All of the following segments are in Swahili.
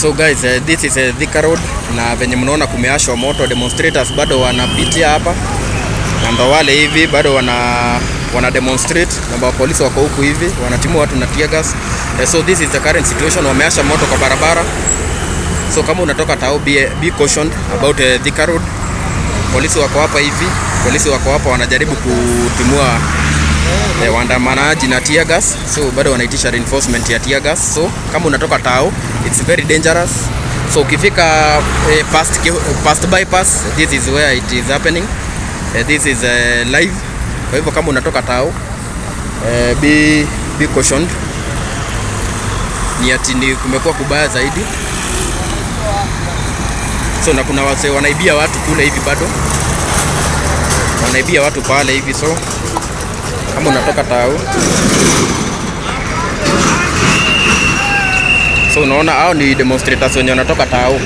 So guys, this is Thika Road na venye mnaona kumeashwa moto, demonstrators bado wanapitia hapa na ndo wale hivi bado wana demonstrate na polisi wako huku hivi wanatimua watu na tear gas. So this is the current situation, wameasha moto kwa barabara. So kama unatoka tao, be cautioned about Thika Road. Polisi wako hapa hivi, polisi wako hapa wanajaribu kutimua waandamanaji na tear gas, so bado wanaitisha reinforcement ya tear gas. So kama unatoka tao, it's very dangerous. So ukifika past bypass, this is where it is happening. This is live. Kwa hivyo kama unatoka tao, be cautioned. Ni ati ni kumekuwa kubaya zaidi. So na kuna wase wanaibia watu kule hivi, bado wanaibia watu pale hivi. So kama unatoka tao, so unaona hao ni demonstrators wenye wanatoka tao.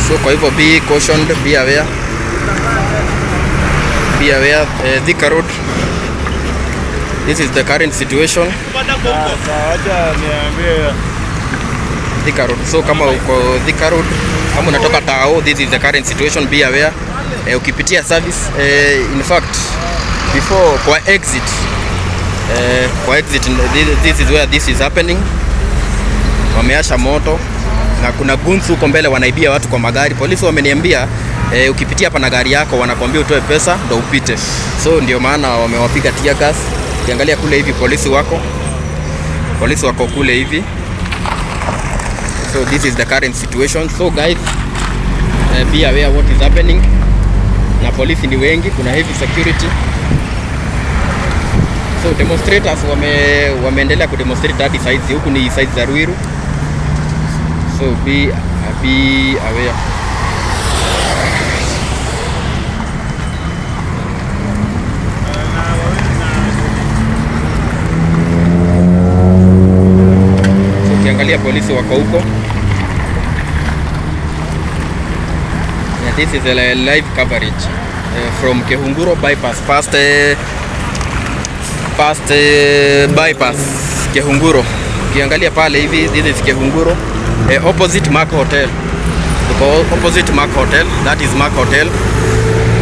So kwa hivyo be cautioned, be aware, be aware. Thika Road, this is the current situation. Thika Road. So kama uko Thika Road, kama unatoka tao, this is the current situation, be aware. Ukipitia service, in fact before kwa exit, kwa exit this is where this is happening. Wameasha moto na kuna guns huko mbele wanaibia watu kwa magari. Polisi wameniambia ukipitia hapa na gari yako wanakuambia utoe pesa ndo upite, so ndio maana wamewapiga tear gas. Ukiangalia kule hivi polisi wako kule hivi. So this is the current situation. So guys, be aware what is happening. Na polisi ni wengi, kuna heavy security. So demonstrators wameendelea kudemonstrate hadi saizi. Huku ni side za Ruiru. So be aware. So ukiangalia polisi wako huko. Yeah, this is a live coverage from Kehunguro bypass past bypass Kehunguro. Ukiangalia pale hivi, this is Kehunguro, opposite Mark Hotel. Tuko opposite Mark Hotel, that is Mark Hotel.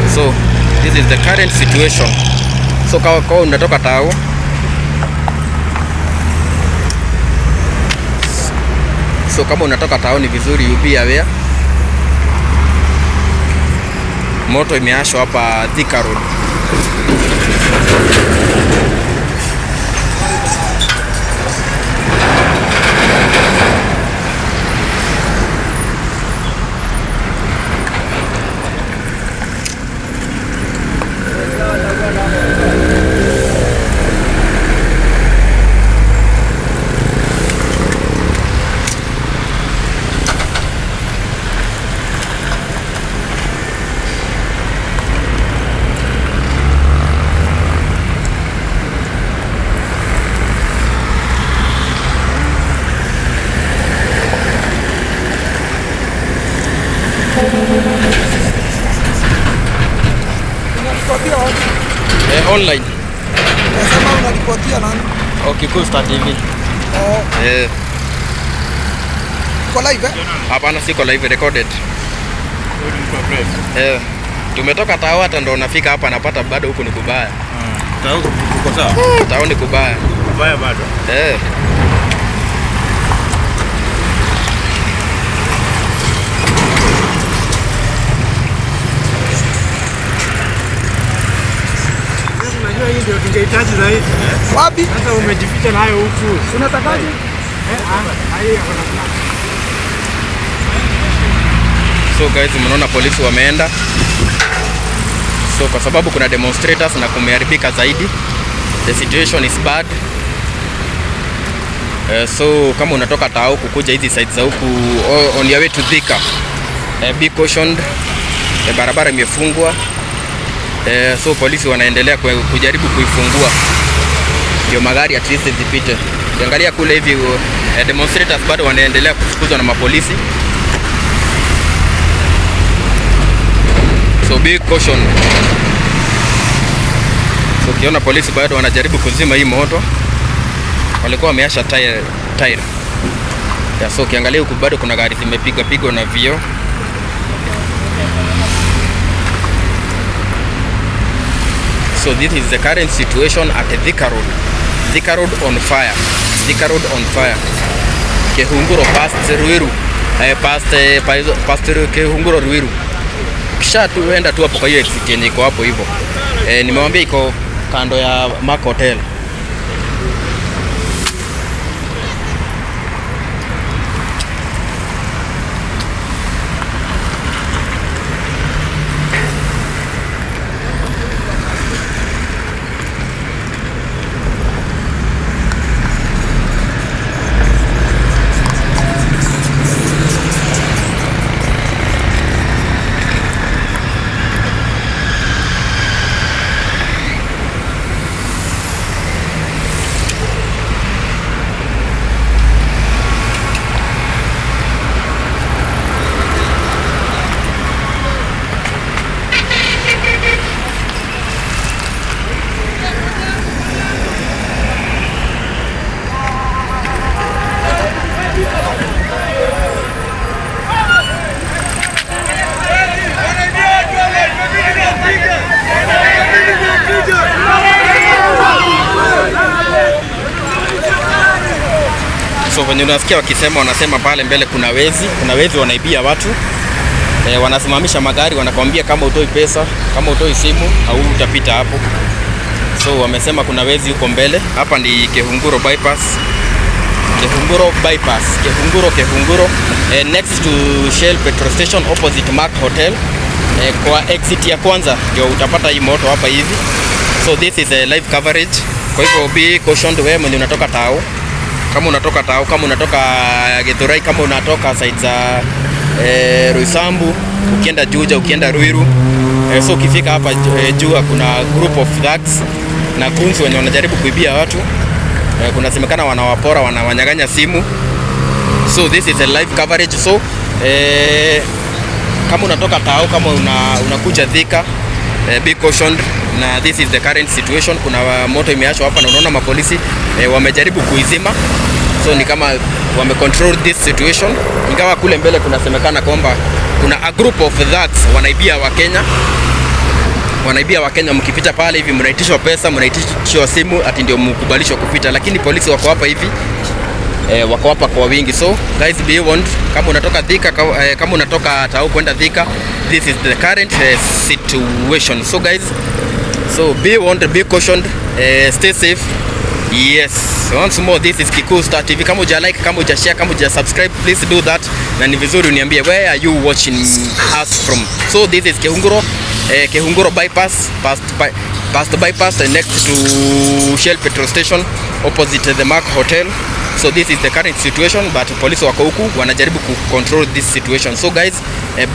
So this is the current situation. So kwa unatoka tao, so kama unatoka tao ni vizuri you be aware. Moto imeashwa hapa Thika Road. Unaripotia wapi? Online. Nasema unaripotia nani? Okay, Cool Star TV. Oh, uko live eh? Hapana, siko live, recorded. Tumetoka tao hata ndo nafika hapa napata bado huku ni kubaya. Uko sawa? Tao ni kubaya. Kubaya bado. Unajua hii ndio tungehitaji zaidi. Wapi? Sasa umejificha nayo huku. Unatakaje? Hii yako na plan. So guys, mnaona polisi wameenda. So kwa sababu kuna demonstrators na kumeharibika zaidi, the situation is bad. So kama unatoka tao kukuja hizi side za huku on your way to Thika, be cautioned. Barabara imefungwa. So polisi wanaendelea kujaribu kuifungua ndio magari at least zipite. Ukiangalia kule hivi, demonstrators bado wanaendelea kufukuzwa na mapolisi. So be caution. So ukiona polisi bado wanajaribu kuzima hii moto, walikuwa wameasha tire. Yeah, so ukiangalia huku bado kuna gari zimepigwa pigwa na vioo. So this is the current situation at Thika Road. Thika Road on fire. Thika Road on fire. Kehunguro past Ruiru. Past Kehunguro Ruiru. Kisha tuenda tu hapo kwa hiyo exit yenye iko hapo hivyo. Nimewambia iko kando ya Mark Hotel. So venye unasikia wakisema, wanasema pale mbele kuna wezi wanaibia watu. Wanasimamisha magari, wanakwambia kama hutoi pesa, kama hutoi simu au utapita hapo. So wamesema kuna wezi huko mbele. Hapa ni Kehunguro bypass. Kehunguro bypass. Kehunguro, Kehunguro. Next to Shell petrol station opposite Mark Hotel. Kwa exit ya kwanza ndio utapata hii moto hapa hivi. So this is a live coverage. Kwa hivyo be cautioned wewe mwenye unatoka Tao. Kama unatoka Tao, kama unatoka Githurai, kama unatoka side za Roysambu, ukienda Juja, ukienda Ruiru. So ukifika hapa Jua kuna group of thugs na goons wenye wanajaribu kuibia watu. Kunasemekana wanawapora, wanawanyang'anya simu. So this is a live coverage. So kama unatoka Tao, kama unakuja Thika, be cautioned na this is the current situation. Kuna moto imeachwa hapa na unaona mapolisi wamejaribu kuizima, so ni kama wame control this situation, ingawa kule mbele kunasemekana kwamba kuna a group of thugs wanaibia Wakenya, wanaibia Wakenya. Mkipita pale hivi mnaitishwa pesa, mnaitishwa simu ati ndio mkubalishwa kupita, lakini polisi wako hapa hivi, wako hapa kwa wingi. So guys, be warned, kama unatoka Thika, kama unatoka Tao kwenda Thika, this is the current situation. So guys, so be warned, be cautioned, stay safe. Yes, once more, this is Kikuyu Star TV. Kama huja like, kama huja share, kama huja subscribe, please do that. Na ni vizuri uniambie where are you watching us from. So this is Kehunguro, Kehunguro bypass, past bypass and next to Shell petrol station opposite the Mark Hotel. So this is the current situation, but police wako huku wanajaribu ku control this situation. So guys,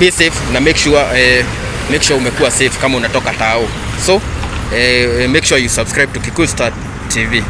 be safe na make sure umekuwa safe kama unatoka Tao. So make sure you subscribe to Kikuyu Star TV.